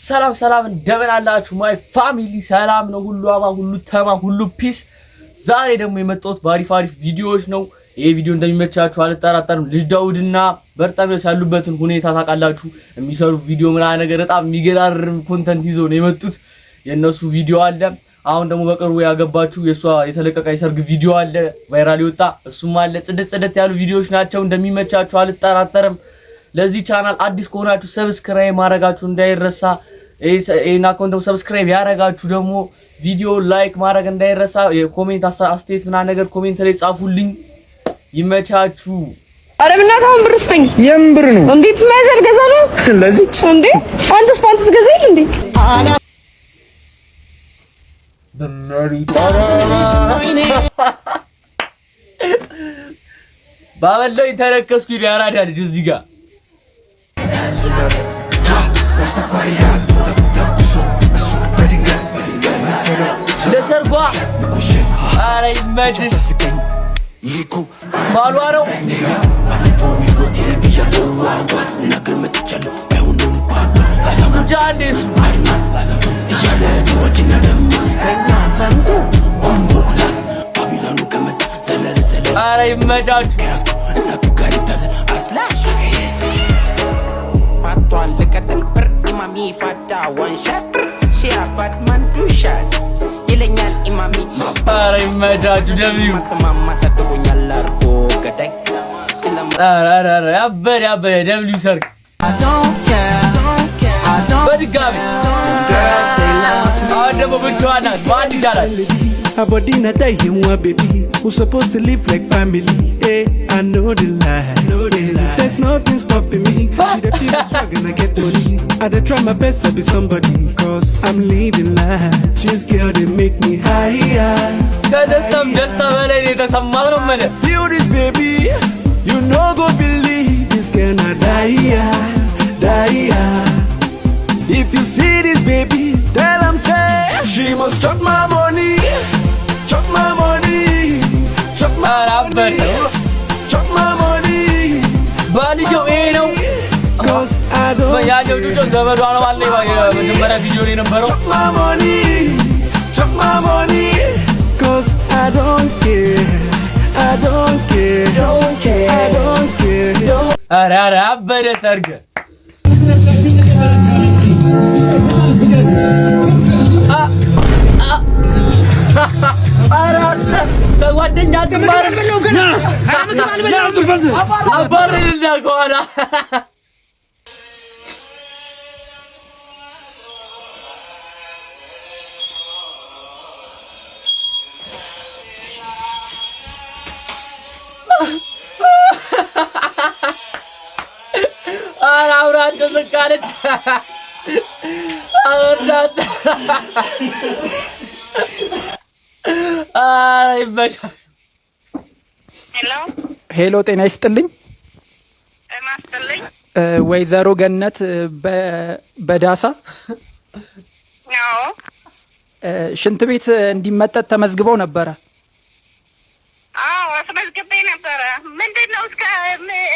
ሰላም ሰላም፣ እንደምን አላችሁ my family? ሰላም ነው ሁሉ አማን፣ ሁሉ ተማም፣ ሁሉ peace። ዛሬ ደግሞ የመጣሁት በአሪፍ አሪፍ ቪዲዮዎች ነው። ይህ ቪዲዮ እንደሚመቻችሁ አልጠራጠርም። ልጅ ዳውድና በርጣሚዎስ ያሉበትን ሁኔታ ታውቃላችሁ። የሚሰሩ ቪዲዮ ምናምን ነገር በጣም የሚገራርም content ይዘው ነው የመጡት። የእነሱ ቪዲዮ አለ። አሁን ደግሞ በቅርቡ ያገባችሁ የእሷ የተለቀቀ የሰርግ ቪዲዮ አለ፣ viral የወጣ እሱም አለ። ጽድት ጽድት ያሉ ቪዲዮዎች ናቸው። እንደሚመቻችሁ አልጠራጠርም። ለዚህ ቻናል አዲስ ከሆናችሁ subscribe ማድረጋችሁ እንዳይረሳ። ይሄን account ደግሞ subscribe ያደረጋችሁ ደግሞ ቪዲዮ like ማድረግ እንዳይረሳ። የ comment አስተያየት ምናምን ነገር comment ላይ ጻፉልኝ። ይመቻችሁ። ኧረ በእናትህ አሁን ብር ስጠኝ። የምን ብር ነው? እንዴት መያዝ አልገዛ ነው ለዚች? እንዴ? አንተስ ፓንት ትገዛ የለ እንዴ? በመቤት ባበላኝ ተረከስኩ። ያራዳ ልጅ እዚህ ጋር ለሰርጓ፣ ኧረ ይመችሽ። ባሏ ነው። ብቻ አንዴ እሱ። ኧረ ይመቻችሁ። ፋቷን ልቀጥል ብር ኢማሚ ፋዳ one shot she a bad man two shot ይለኛል ኢማሚ። ኧረ ይመቻችሁ። W። ስማማ ሰድቦኛል አርጎ ገዳይ። ኧረ ኧረ ኧረ፣ ያበደ ያበደ W ሰርግ በድጋሚ። አሁን ደግሞ ብቻዋን ናት። ማን ይሻላል? Her body not die in one baby. We supposed to live like family. Hey, I know the lie. Know the lie. There's nothing stopping me. She dey feel the swag and I get money. I dey try my best to be somebody. 'Cause I'm living life. This girl, they make me higher. ከደስታም ደስታ በላይ ነው የተሰማት ነው የምልህ። Feel this baby. You no go believe this girl not die, die. If you see this baby, tell 'em say she must chop my money, chop my money, chop my ኧረ አበደ። money, chop my money. ባልየው ይሄ ነው። 'Cause I don't ያኛው ጩጮ ዘመዷ ነው አለ የመጀመሪያ ቪዲዮ ላይ የነበረው። chop my money, chop my money. 'Cause I don't care, I don't care, don't care, I don't care. Don't ኧረ ኧረ አበደ ሰርግ። ኧረ አንተ ከጓደኛ አትማርም። አባርርና ከኋላ። ኧረ አብራቸው ዝቅ አለች። ኧረ እናንተ፣ ኧረ ይመቻል። Hello፣ ጤና ይስጥልኝ። ወይዘሮ ገነት በዳሳ ሽንት ቤት እንዲመጠጥ ተመዝግበው ነበረ። አዎ፣ አስመዝግቤ ነበረ። ምንድን ነው እስከ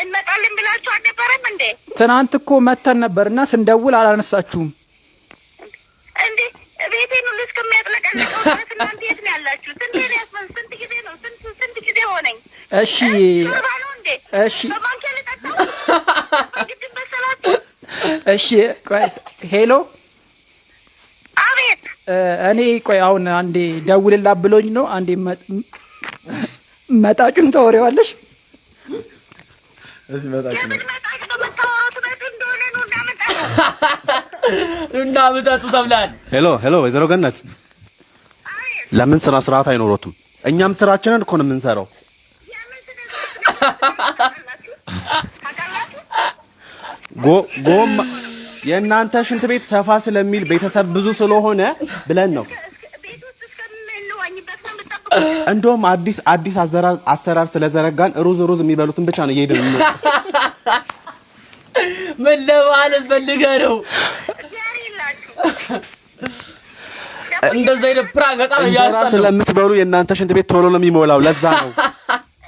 እንመጣለን ብላችሁ አልነበረም እንዴ? ትናንት እኮ መተን ነበር እና ስንደውል አላነሳችሁም። እንዴ፣ ቤቴን ሁሉ እስከሚያጥለቀልቀው ድረስ እናንተ የት ነው ያላችሁ? ስንት ነው ስንት ጊዜ ነው ስንት ስንት ጊዜ ሆነኝ? እሺ። ሾርባ ነው እንዴ? እሺ። በማንኪያ ልጠጣው ግድ መሰላችሁ? እሺ፣ ቆይ፣ hello። አቤት። እኔ ቆይ አሁን አንዴ ደውልላ ብሎኝ ነው። አንዴ መጣጩን ታወሪዋለሽ። እዚህ መጣች ነው። የምን መጣጭ ነው የምታወራው? ትመጡ እንደሆነ ነው እናመጣለን። እና ምጠጡ ተብላል። Hello hello፣ ወይዘሮ ገነት፣ ለምን ስነ ስርዓት አይኖሮትም? እኛም ስራችንን እኮ ነው የምንሰራው። የምን ስነ ስርዓት ነው? ታውቃላችሁ? ጎማ የእናንተ ሽንት ቤት ሰፋ ስለሚል ቤተሰብ ብዙ ስለሆነ ብለን ነው። ቤት ውስጥ እስከምንዋኝበት ነው የምጠብቁት? እንደውም አዲስ አዲስ አሰራር ስለዘረጋን ሩዝ ሩዝ የሚበሉትን ብቻ ነው እየሄድን የምንወስደው። ምን ለማለት ፈልገህ ነው? እግዚአብሔር ይላችሁ። እንደዛ አይነት prank በጣም እንጀራ እያስጠላው። ስለምትበሉ የእናንተ ሽንት ቤት ቶሎ ነው የሚሞላው። ለዛ ነው።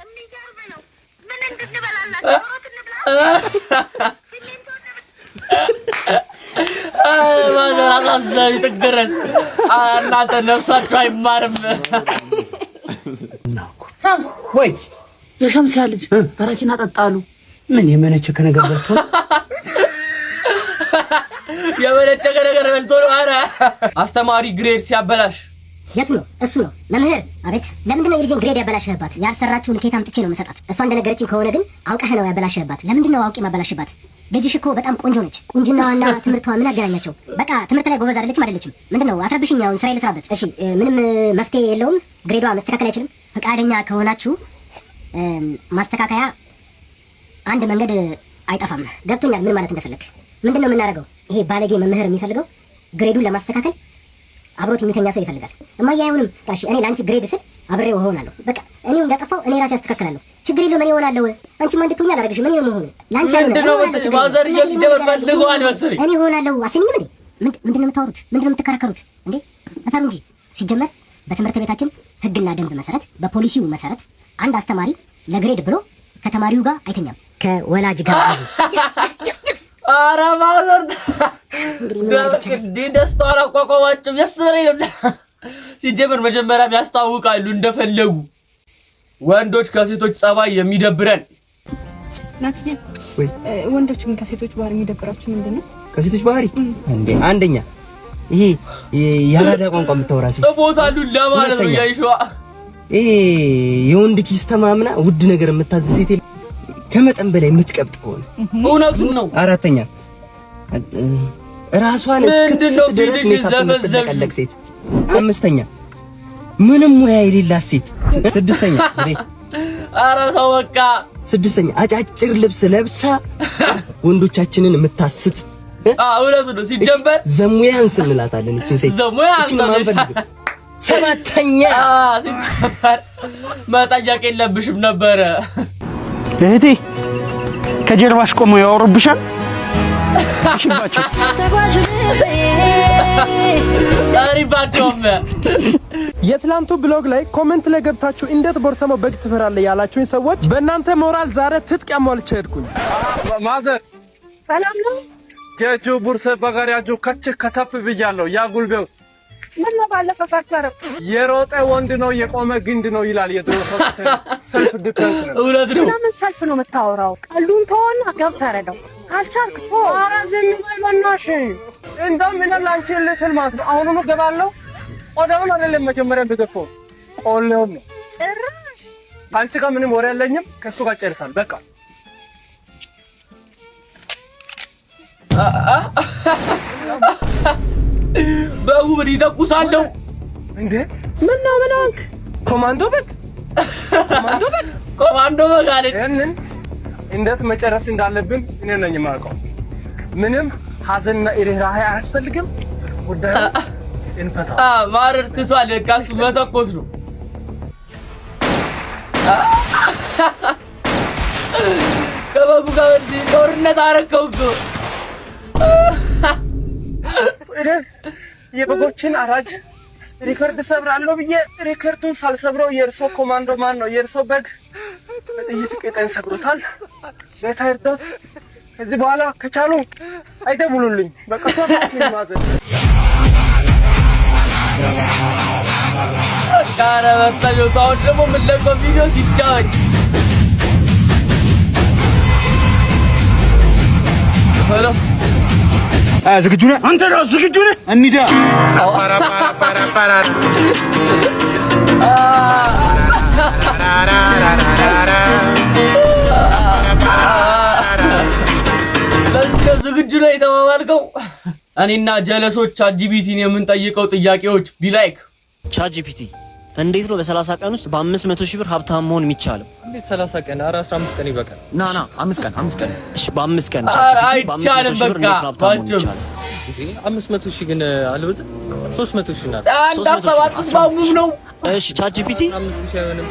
የሚገርም ነው። ምን እንድንበላላችሁ? ሮት እንብላ? ሲሚንቶ እንብላ? Mother አሳዛኝ ጥግ ድረስ። እናንተ ነፍሳችሁ አይማርም። ወይ የሸምሲያ ልጅ በረኪና ጠጣሉ። ምን የመነቸከ ነገር በልቶ ነው? የመነጨቀ ነገር በልቶ ነው። ኧረ አስተማሪ grade ሲያበላሽ። የቱ ነው እሱ ነው መምህር? አቤት። ለምንድን ነው የልጄን grade ያበላሸህባት? ያልሰራችውን ኬት አምጥቼ ነው የምሰጣት? እሷ እንደነገረችኝ ከሆነ ግን አውቀህ ነው ያበላሸህባት። ለምንድን ነው አውቄ ማበላሽባት? ልጅሽ እኮ በጣም ቆንጆ ነች። ቁንጅናዋና ትምህርቷ ምን አገናኛቸው? በቃ ትምህርት ላይ ጎበዝ አይደለችም አይደለችም። ምንድን ነው አትረብሽኝ፣ አሁን ስራዬ ልስራበት። እሺ ምንም መፍትሄ የለውም። Grade ዋ መስተካከል አይችልም። ፈቃደኛ ከሆናችሁ ማስተካከያ አንድ መንገድ አይጠፋም። ገብቶኛል ምን ማለት እንደፈለግ። ምንድን ነው የምናደርገው? ይሄ ባለጌ መምህር የሚፈልገው grade ኡን ለማስተካከል አብሮት የሚተኛ ሰው ይፈልጋል። እማዬ አይሆንም። እሺ እኔ ለአንቺ grade ስል አብሬው እሆናለሁ። በቃ እኔው እንዳጠፋው እኔ ራሴ አስተካክላለሁ። ችግር የለውም፣ እኔ እሆናለሁ። አንቺማ እንድትሆኚ አላደርግሽም። እኔ ነው የምሆነው። ለአንቺ አይሆንም። ምንድን ነው እኔ እሆናለሁ፣ ችግር የለውም። ማዘርየው ሲጀመር ፈልገዋል መሰለኝ። እኔ እሆናለሁ። አሰሚኝም እንዴ? ምንድን ነው የምታወሩት? ምንድን ነው የምትከራከሩት? እንዴ እፈሩ እንጂ። ሲጀመር በትምህርት ቤታችን ሕግና ደንብ መሰረት፣ በፖሊሲው መሰረት አንድ አስተማሪ ለ grade ብሎ ከተማሪው ጋር አይተኛም፣ ከወላጅ ጋር እንጂ። ኧረ mother እንግዲህ ምን ማድረግ ይቻላል? እንዴ ደስታዋን አቋቋማቸው። የስ በላይ ነው። ሲጀመር መጀመሪያም ያስታውቃሉ እንደፈለጉ። ወንዶች ከሴቶች ጸባይ የሚደብረን። ናትዬ፣ ወንዶች ግን ከሴቶች ባህሪ የሚደብራችሁ ምንድን ነው? ከሴቶች ባህሪ እንዴ? አንደኛ ይሄ የአራዳ ቋንቋ የምታወራ ሴት፣ ጽፎታሉ ለማለት ነው። ሁለተኛ ያይሽዋ ይሄ የወንድ ኪስ ተማምና ውድ ነገር የምታዝ ሴት፣ ከመጠን በላይ የምትቀብጥ ከሆነ፣ እውነቱን ነው። አራተኛ ራሷን ምንድን ነው እስክትስት ድረስ ፊትሽን ሜካፕ ዘፈዘፍሽው? የምትለቀለቅ ሴት፣ አምስተኛ ምንም ሙያ የሌላት ሴት፣ ስድስተኛ ኧረ ሰው በቃ። ስድስተኛ አጫጭር ልብስ ለብሳ ወንዶቻችንን የምታስት። እውነቱን ነው። ሲጀመር ዘሙያንስ እንላታለን እቺን ሴት። ዘሙያንስ እቺን ማንፈልግ። ሰባተኛ ሲጀመር መጠየቅ የለብሽም ነበረ። እህቴ፣ ከጀርባሽ ቆመው ያወሩብሻል። ሽባቸው። ጠሪባቸውም። የትላንቱ vlog ላይ comment ላይ ገብታችሁ እንዴት ቦርሰሞ በግ ትፈራለህ ያላችሁኝ ሰዎች በእናንተ ሞራል ዛሬ ትጥቅ አሟልቼ ሄድኩኝ። Mother። ሰላም ነው? ጀጁ ቡርሰ በጋሪያጁ ከች ከተፍ ብያለሁ። ያ ጉልቤ ውስጥ ምን ነው ባለፈው ፈርተህ ረብጥ የሮጠ ወንድ ነው የቆመ ግንድ ነው ይላል የድሮ ሰው። Self defense ነው። እውነት ነው። ስለምን ሰልፍ ነው የምታወራው? ቀሉን ተወና ገብተህ ረዳው። አልቻልክ ተወው። ኧረ ዝም በይ በእናትሽ። እንደውም እኔ ላንቺ ልስል ማለት ነው። አሁኑኑ እገባለሁ። ቆዳውን አይደለም መጀመሪያ የምገፈው ቆሌውን ነው። ጭራሽ። ከአንቺ ጋር ምንም ወሬ የለኝም። ከእሱ ጋር ጨርሳል። በቃ። በጉ ምን ይተኩሳለሁ እንዴ? ምን ነው፣ ምን ሆንክ? ኮማንዶ በግ፣ ኮማንዶ በግ፣ ኮማንዶ በግ አለች። ይህንን እንዴት መጨረስ እንዳለብን እኔ ነኝ የማውቀው። ምንም ሀዘንና ርህራሄ አያስፈልግም። ጉዳዩ እንፈታው። ማረር ትቷል። በቃ እሱ መተኮስ ነው። ከበጉ ጋር እንዲህ ጦርነት አረከው እኮ። እኔ የበጎችን አራጅ ሪከርድ ሰብራለሁ ብዬ ሪከርዱን ሳልሰብረው የእርሶ ኮማንዶ ማን ነው የእርሶ በግ በጥይት ቄጠን ሰብሮታል። ቤታ ይርዳት። ከዚህ በኋላ ከቻሉ አይደውሉልኝ። በቃ mother። በቃ ኧረ መሰለው ሰውን ደግሞ የምንለቀው ቪዲዮ ሲጫወት hello። ዝግጁ ነህ? አንተ ራስህ ዝግጁ ነህ? እንሂዳ። ለዚህ ዝግጁ ነው የተባባልከው። እኔና ጀለሶች ChatGPT ን የምንጠይቀው ጥያቄዎች be like። ChatGPT፣ እንዴት ነው በ30 ቀን ውስጥ በ500 ሺህ ብር ሀብታም መሆን የሚቻለው? እንዴት 30 ቀን? ኧረ 15 ቀን ይበቃል። ና ና፣ 5 ቀን፣ 5 ቀን። እሺ በ5 ቀን ኧረ ChatGPT በ500 አይቻልም። ሺህ ብር በቃ እንዴት ነው ሀብታም መሆን ባጭሩ። የሚቻለው? እንዴ 500 ሺህ ግን አልበዛም? 300 ሺህ ናት። አንድ ሀሳብ አትስማሙም ነው። እሺ ChatGPT 15 ሺህ አይሆንም።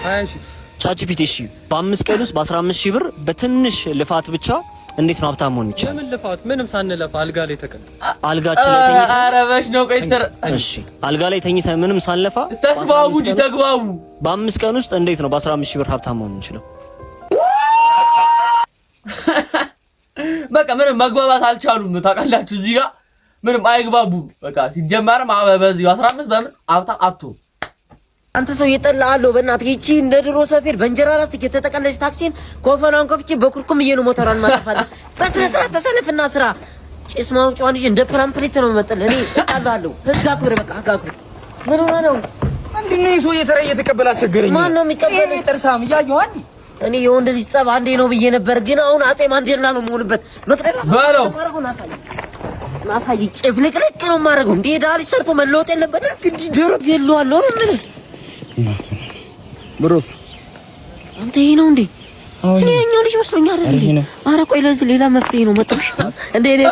20 ሺህ። ChatGPT፣ እሺ በ5 ቀን ውስጥ በ15 ሺህ ብር በትንሽ ልፋት ብቻ እንዴት ነው ሀብታም መሆን የሚቻለው? ለምን ልፋት? ምንም ሳንለፋ አልጋ ላይ ተቀምጠን አልጋችን ላይ ተኝተን ኧረ በሽ ነው። ቆይ እሺ አልጋ ላይ ተኝተን ምንም ሳንለፋ ተስማሙ እንጂ ተግባቡ። በ5 ቀን ውስጥ እንዴት ነው በ15 ሺህ ብር ሀብታም መሆን የምንችለው? በቃ ምንም መግባባት አልቻሉም። ታውቃላችሁ እዚህ ጋር ምንም አይግባቡም። በቃ ሲጀመርም በዚህ 15 በምን ሀብታም አትሆን። አንተ ሰው እየጠላሃለሁ። በእናትህ ይቺ እንደ ድሮ ሰፌድ በእንጀራ ላስቲክ የተጠቀለለች ታክሲን ኮፈኗን ከፍቼ በኩርኩም እየ ነው ሞተሯን ማጠፋለሁ። በስነ ስርዓት ተሰለፍና ስራ። ጭስ ማውጫዋን ይዤ እንደ ፕራምፕሊት ነው የምመጥልህ። እኔ እጣልሃለሁ። ህግ አክብር፣ በቃ ህግ አክብር። ምን ሆነህ ነው? ምንድን ነው የሰው እየተራ እየተቀበለ አስቸገረኝ። ማን ነው የሚቀበል? ጥርሳም እያየሁ አይደል? እኔ የወንድ ልጅ ጸብ አንዴ ነው ብዬ ነበር፣ ግን አሁን አጼ ማንዴላ ነው የምሆንበት። መቅደላ በለው አሳይ። ጭፍልቅልቅ ነው የማደርገው። እንዴ ዳ ልጅ ሰርቶ መለወጥ የለበትም። እንዲህ ደረት የለዋለሁ ነው የምልህ። ብሮሱ አንተ ይሄ ነው እንዴ? እኔ ያኛው ልጅ መስሎኛል አይደል እንዴ? ኧረ ቆይ ለዚህ ሌላ መፍትሄ ነው መጣሽ እንዴ? እኔ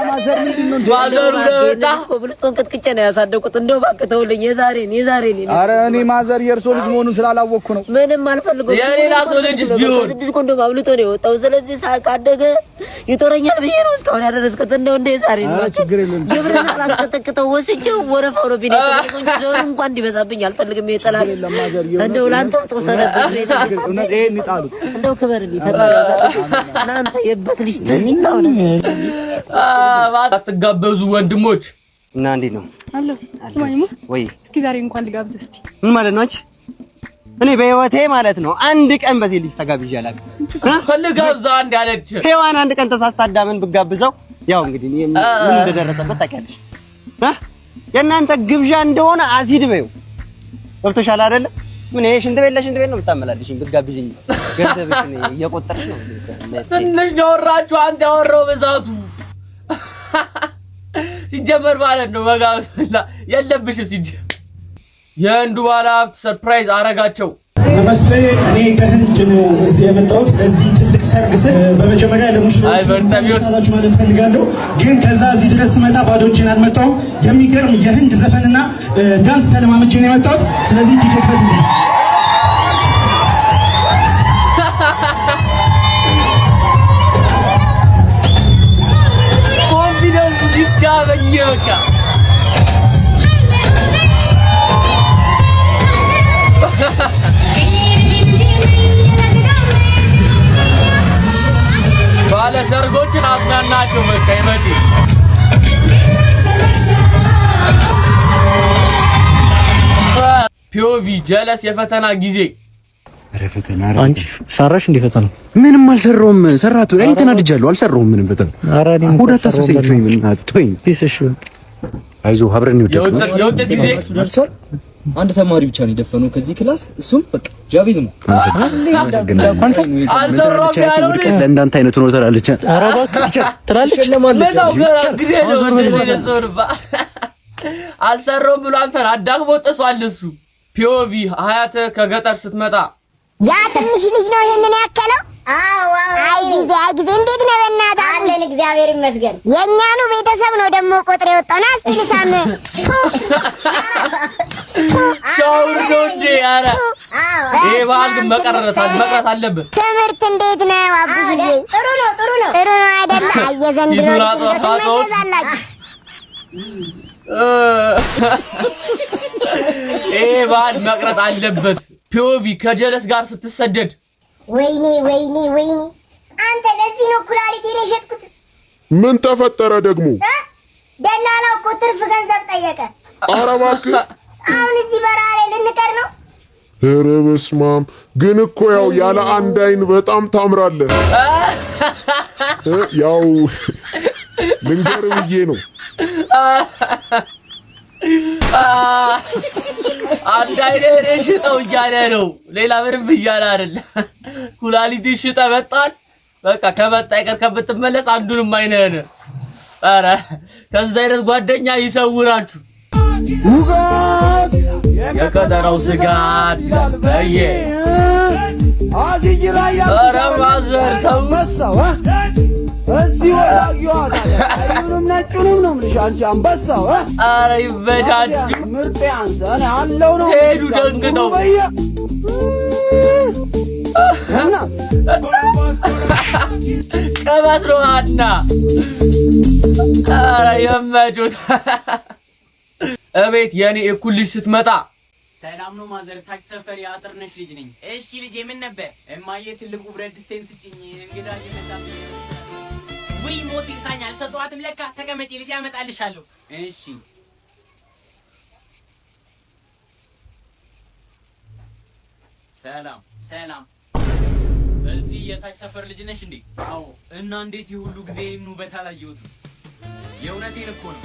mother ምንድን ነው እንዴ? ማዘሩ ለመጣ ኮብልስቶን ቀጥቅጬ ነው ያሳደኩት። እንደው እባክህ ተውልኝ። የዛሬን የዛሬን አረ እኔ mother የእርሶ ልጅ መሆኑን ስላላወቅኩ ነው። ምንም አልፈልገውም። የሌላ ሰው ልጅስ ቢሆን ስድስት ኮንዶም አብልቶ ነው የወጣው። ስለዚህ ካደገ ይጦረኛል ብዬ ነው እስካሁን ያደረስኩት። እንደው እንደ የዛሬ ነው ኧረ ችግር የለም። ግብርን አላስቀጠቅጠው ወስጄው ወረፋው ነው ቢኔ ዘሩ እንኳን እንዲበዛብኝ አልፈልግም። ይጠላል እንደው ለአንተም ጥሩ ሰነብኝ። እውነት ይሄን ይጣሉት። እንደው ክበርልኝ ፈጣሪ ያሳድግህ። እናንተ የበት ልጅ ትንታው ነው። አትጋበዙ ወንድሞች። እና እንዴት ነው አለሁ። ስማኝማ ወይ? እስኪ ዛሬ እንኳን ልጋብዝህ እስቲ። ምን ማለት ነው አንቺ? እኔ በህይወቴ ማለት ነው አንድ ቀን በዚህ ልጅ ተጋብዤ አላውቅም። ልጋብዛ አንድ ያለች ሔዋን አንድ ቀን ተሳስታ አዳምን ብጋብዘው ያው እንግዲህ እኔ ምን እንደደረሰበት ታውቂያለሽ። የእናንተ ግብዣ እንደሆነ አሲድ በይው። ገብቶሻል አይደለ? ምን ይሄ ሽንት ቤት ለሽንት ቤት ነው የምታመላልሽኝ? ብትጋብዥኝ ገንዘብሽን እየቆጠርሽ ነው። ትንሽ ነው ያወራችሁ። አንድ ያወራው ብዛቱ ሲጀመር ማለት ነው መጋበዝ የለብሽም። ሲጀመር የህንዱ ባለሀብት surprise አረጋቸው። ነመስቴ። እኔ ከህንድ ነው እዚህ የመጣሁት ለዚህ ትልቅ ሰርግ ስል በመጀመሪያ ለሙሽሮቹ እንኳን ደስ አላችሁ ማለት ፈልጋለሁ። ግን ከዛ እዚህ ድረስ ስመጣ ባዶ እጄን አልመጣሁም። የሚገርም የህንድ ዘፈንና ዳንስ ተለማምጄ ነው የመጣሁት። ስለዚህ ዲጄ ክፈትልኝ። Confidence ኡ ብቻ በየ በቃ ባለ ሰርጎችን አዝናናቸው። በቃ ይመጪ POV ጀለስ የፈተና ጊዜ። አንቺ ሰራሽ እንዴ ፈተና? ምንም አልሰራሁም። ሰራቱ እኔ ተናድጃለሁ። አልሰራሁም ምንም ፈተና። ሆድ አታስብሰኝ። ተወኝ፣ በእናትህ ተወኝ። Peace። እሺ አይዞህ፣ አብረን ይወደቅ። የውጤት ጊዜ ደርሷል። አንድ ተማሪ ብቻ ነው የደፈነው ከዚህ class፣ እሱም በቃ ጃቤዝ ነው። አልሰራሁም ያለው ልጅ ለእንዳንተ አይነቱ ነው ትላለች። ኧረ እባክህ ትላለች። ምነው ገና እንግዲህ ነው እንደዚህ አይነት ሰው ነው። አልሰራሁም ብሎ አንተን አዳግሞ ጥሷል እሱ። POV አያት ከገጠር ስትመጣ። ያ ትንሽ ልጅ ነው ይሄንን ያከለው። አይ ጊዜ አይ ጊዜ፣ እንዴት ነህ በእናትህ? አለን እግዚአብሔር ይመስገን። የእኛኑ ቤተሰብ ነው ደግሞ ቆጥሮ የወጣው። ና እስኪ ልሳም። ሻውር ነው እንዴ? ኧረ ይሄ ባህል ግን መቅረት አለበት። ትምህርት እንዴት ነው አቡሽዬ? ጥሩ ነው ጥሩ ነው። ጥሩ ነው አይደለ? አይ የዘንድሮ ፊቱን ልጅ አጥፋ እንደው ትመለሳላችሁ። ይሄ ባህል መቅረት አለበት። POV ከጀለስ ጋር ስትሰደድ። ወይኔ ወይኔ ወይኔ! አንተ ለዚህ ነው ኩላሊቴን የሸጥኩት። ምን ተፈጠረ ደግሞ? ደላላው እኮ ትርፍ ገንዘብ ጠየቀ። ኧረ እባክህ። አሁን እዚህ በረሃ ላይ ልንቀር ነው። ኧረ በስመ አብ። ግን እኮ ያው ያለ አንድ አይን በጣም ታምራለህ። ያው ልንገርህ ብዬ ነው። አንድ አይንህን ሽጠው እያለ ነው። ሌላ ምንም እያለ አይደለም። ኩላሊት ሽጠ መጣል በቃ ከመጣ ይቀር ከምትመለስ አንዱንም አይንህን። ኧረ ከዛ አይነት ጓደኛ ይሰውራችሁ። የቀጠረው ስጋት ይላል በየ ኧረ mother ተው። እዚህ ወዳጊዋታል። ቀዩንም ነጩንም ነው የምልሽ አንቺ አንበሳው። ኧረ ይመቻችሁ። ምርጥ ያንሰ እኔ አለው ነው ሄዱ ደንግጠው። ቀበስ ነው አና ኧረ የመጩት እቤት የኔ እኩል ልጅ ስትመጣ። ሰላም ነው mother፣ ታች ሰፈር የአጥርነሽ ልጅ ነኝ። እሺ ልጄ፣ ምን ነበር? እማዬ ትልቁ ብረት ድስቴን ስጭኝ፣ እንግዳ እየመጣብኝ ነው። ውይ ሞት ይርሳኛል። ሰጠዋትም ለካ። ተቀመጪ ልጅ ያመጣልሻለሁ። እሺ ሰላም ሰላም። እዚህ የታች ሰፈር ልጅ ነሽ እንዴ? አዎ። እና እንዴት የሁሉ ጊዜ ይህን ውበት አላየሁትም? የእውነቴን እኮ ነው።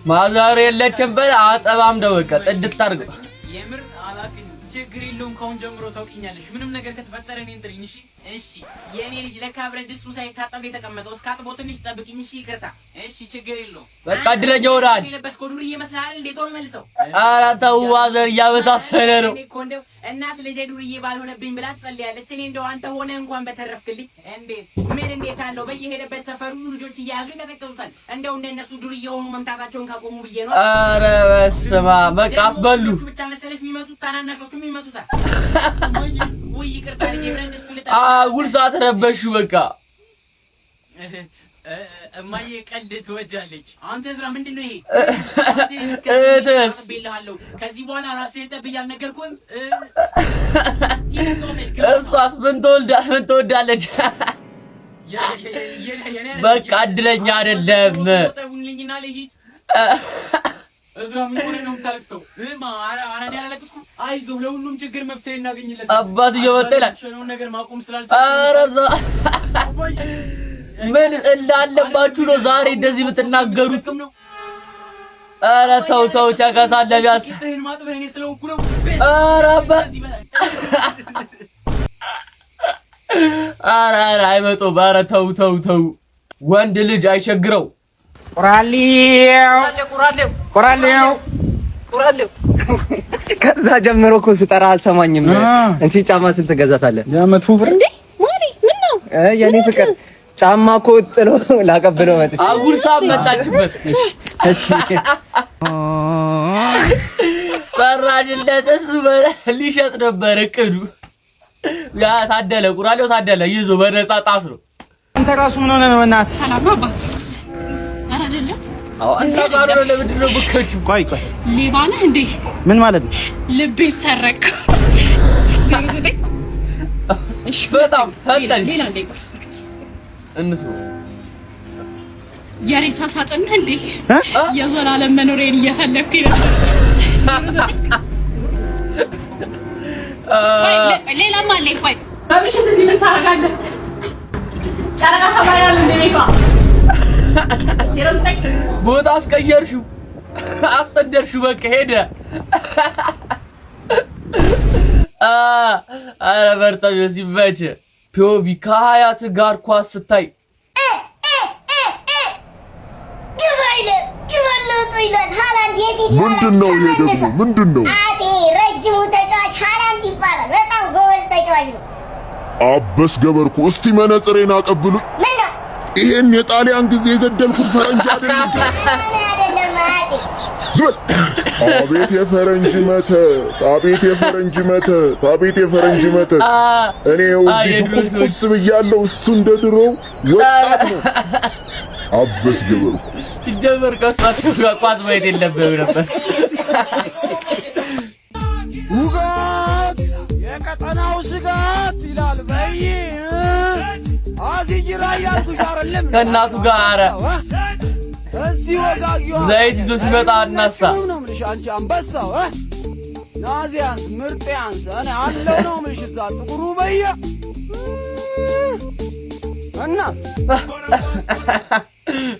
ማዘር የለችም በል አጠባም ደው በቃ ጽድት አድርገው። የምር አላውቅም። ችግር የለውም። ከአሁን ጀምሮ ታውቂኛለሽ። ምንም ነገር ከተፈጠረ እኔን ጥሪኝ። እሺ እሺ። የእኔ ልጅ ለካ ብረት ድስቱ ሳይታጠብ የተቀመጠው እስከ አጥቦ ትንሽ ጠብቂኝ። እሺ ይቅርታ። እሺ ችግር የለውም። በቃ እድለኛ ሆነሃል። የለበስከው ዱርዬ ይመስልሃል እንዴ? ቶሎ መልሰው። ኧረ ተው ማዘር እያመሳሰለ ነው። እኔ እኮ እንደው እናት ልጄ ዱርዬ ባልሆነብኝ ብላ ትጸልያለች። እኔ እንደው አንተ ሆነ እንኳን በተረፍክልኝ። እንዴት ምን እንዴት አለው በየሄደበት ሰፈር ሁሉ ልጆች እየያዙ ይቀጠቅጡታል። እንደው እንደነሱ ዱርዬ ሆኑ መምታታቸውን ካቆሙ ብዬ ነው። ኧረ በስመ አብ በቃ አስበሉ። ብቻ መሰለሽ የሚመቱት ታናናሾቹም ይመቱታል። ውይ ይቅርታ ልጄ ብረት ድስቱ ልጠ አጉል ሰዓት ረበሹ በቃ። እማዬ ቀልድ ትወዳለች። አንተ እዝራ ምንድን ነው ይሄ? እህትስ አጥቤልሃለሁ። ከዚህ በኋላ ራስህን ጠብ እያልነገርኩህም እሷስ ምን ትወዳለች? በቃ እድለኛ አይደለም። ጠቡልኝና ልሂድ። እዝራ ምን ሆነህ ነው የምታለቅሰው? ኧረ እኔ አላለቅስኩም። አይዞህ ለሁሉም ችግር መፍትሄ እናገኝለት። አባትየው መጣ ይላል። ነገር ማቆም ስላልቻልኩ ኧረ ምን እንዳለባችሁ ነው ዛሬ እንደዚህ የምትናገሩት? ኧረ ተው ተው፣ ጨቀሳ አለ ቢያንስ። ኧረ ኧረ ኧረ አይመጡም። ኧረ ተው ተው ተው፣ ወንድ ልጅ አይቸግረው። ቁራሌው ቁራሌው ቁራሌው ከዛ ጀምሮ እኮ ስጠራ አልሰማኝም። እንቺ ጫማ ስንት ገዛታለህ? የመቶ ብር እንዴ ማሪ፣ ምን ነው የኔ ፍቅር ጫማ እኮ ጥሎ ላቀብለው መጥቼ አጉርሳ መጣችበት። እሺ ሰራሽለት። እሱ ሊሸጥ ነበር እቅዱ። ያ ታደለ ቁራሌው ታደለ ይዞ በነፃ ጣስ ነው። አንተ ራሱ ምን ሆነህ ነው? በእናትህ ሰላም ነው አባት? ኧረ አይደለም። አዎ እና ካልሆነ ለምንድን ነው ብከችው? ቆይ ቆይ፣ ሌባ ነህ እንዴ? ምን ማለት ነው? ልቤ ሰረቅ። እሺ በጣም ፈጠን ሌላ እንዴ እንስማ። የሬሳ ሳጥን ነህ እንዴ? የዘላለም መኖሬን እየፈለግኩኝ ነበር። ሌላም አለኝ። ቆይ በምሽት እዚህ ምን ታደርጋለህ? ጨረቃ ሰማይ አለ እንደ ቤቷ ቦታ አስቀየርሽው፣ አሰደርሽው። በቃ ሄደ። ኧረ በርጠሚዮስ ይመችህ። POV ከሀያት ጋር ኳስ ስታይ ምንድን ነው ይሄ ደግሞ ምንድን ነው? አቴ ረጅሙ ተጫዋች ሃላንድ ይባላል። በጣም ጎበዝ ተጫዋች ነው። አበስ ገበርኩ። እስቲ መነጽሬን አቀብሉ። ምን ነው? ይሄን የጣሊያን ጊዜ የገደልኩት ፈረንጅ አይደለም። አይደለም አቴ። ዝም በል። አቤት የፈረንጅ መተት! አቤት የፈረንጅ መተት! አቤት የፈረንጅ መተት! እኔ እዚህ ቁስቁስ ብያለሁ፣ እሱ እንደ ድሮው ወጣት ነው። አበስ ገበርኩ። ሲጀመር ከእሳቸው ጋር ኳስ ማየት የለብህም ነበር። ውጋት የቀጠናው ስጋት ይላል። በይ አዚጅራ እያልኩሽ አይደለም ከእናቱ ጋር ኧረ እዚህ ወጋጊዋ ዘይት ይዞ ሲመጣ እናሳ ነው የምልሽ። አንቺ አንበሳው ናዚያንስ ምርጥ ያንስ እኔ አለው ነው የምልሽ። እዛ ጥቁሩ በየ እናስ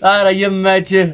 ኧረ ይመችህ።